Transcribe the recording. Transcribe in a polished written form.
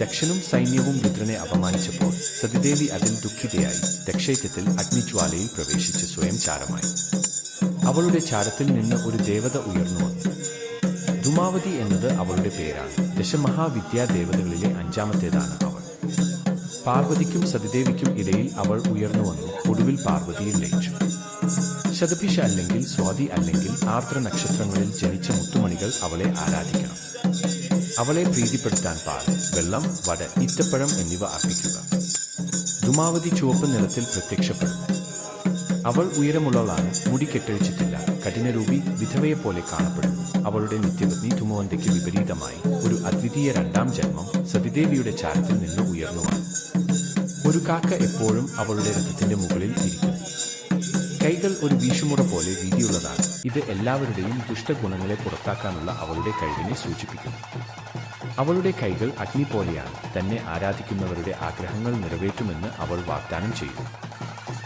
ദക്ഷനും സൈന്യവും രുദ്രനെ അപമാനിച്ചപ്പോൾ, സതിദേവി അതിൽ ദുഃഖിതയായി ദക്ഷയജ്ഞത്തിൽ അഗ്നിജ്വാലയിൽ പ്രവേശിച്ച് സ്വയം ചാരമായി. അവളുടെ ചാരത്തിൽ നിന്ന് ഒരു ദേവത ഉയർന്നു വന്നു. ധൂമാവതി എന്നത് അവളുടെ പേരാണ്. ദശമഹാവിദ്യാ ദേവതകളിലെ അഞ്ചാമത്തേതാണ് അവൾ. പാർവതിക്കും സതിദേവിക്കും ഇടയിൽ അവൾ ഉയർന്നു വന്നു, ഒടുവിൽ പാർവതിയിൽ ലയിച്ചു. ശതഭിഷ അല്ലെങ്കിൽ സ്വാതി അല്ലെങ്കിൽ ആർദ്ര നക്ഷത്രങ്ങളിൽ ജനിച്ച മുത്തുമണികൾ അവളെ ആരാധിക്കണം. അവളെ പ്രീതിപ്പെടുത്താൻ പാൽ, വെള്ളം, വട, ഈത്തപ്പഴം എന്നിവ അർപ്പിക്കുക. ധൂമാവതി ചുവപ്പ് നിറത്തിൽ പ്രത്യക്ഷപ്പെടുന്നു. അവൾ ഉയരമുള്ളവളാണ്, മുടി കെട്ടഴിച്ചിട്ടില്ല, കഠിനരൂപി, വിധവയെപ്പോലെ കാണപ്പെടുന്നു. അവളുടെ നിത്യപത്നി ധൂമവന്തയ്ക്ക് വിപരീതമായി, ഒരു അദ്വിതീയ രണ്ടാം ജന്മം സതിദേവിയുടെ ചാരത്തിൽ നിന്ന് ഉയർന്നു വന്നു. ഒരു കാക്ക എപ്പോഴും അവളുടെ രഥത്തിന്റെ മുകളിൽ ഇരിക്കുന്നു. കൈകൾ ഒരു വീശുമുറ പോലെ വീതിയുള്ളതാണ്, ഇത് എല്ലാവരുടെയും ദുഷ്ടഗുണങ്ങളെ പുറത്താക്കാനുള്ള അവളുടെ കഴിവിനെ സൂചിപ്പിക്കുന്നു. അവളുടെ കൈകൾ അഗ്നി പോലെയാണ്. തന്നെ ആരാധിക്കുന്നവരുടെ ആഗ്രഹങ്ങൾ നിറവേറ്റുമെന്ന് അവൾ വാഗ്ദാനം ചെയ്യുന്നു.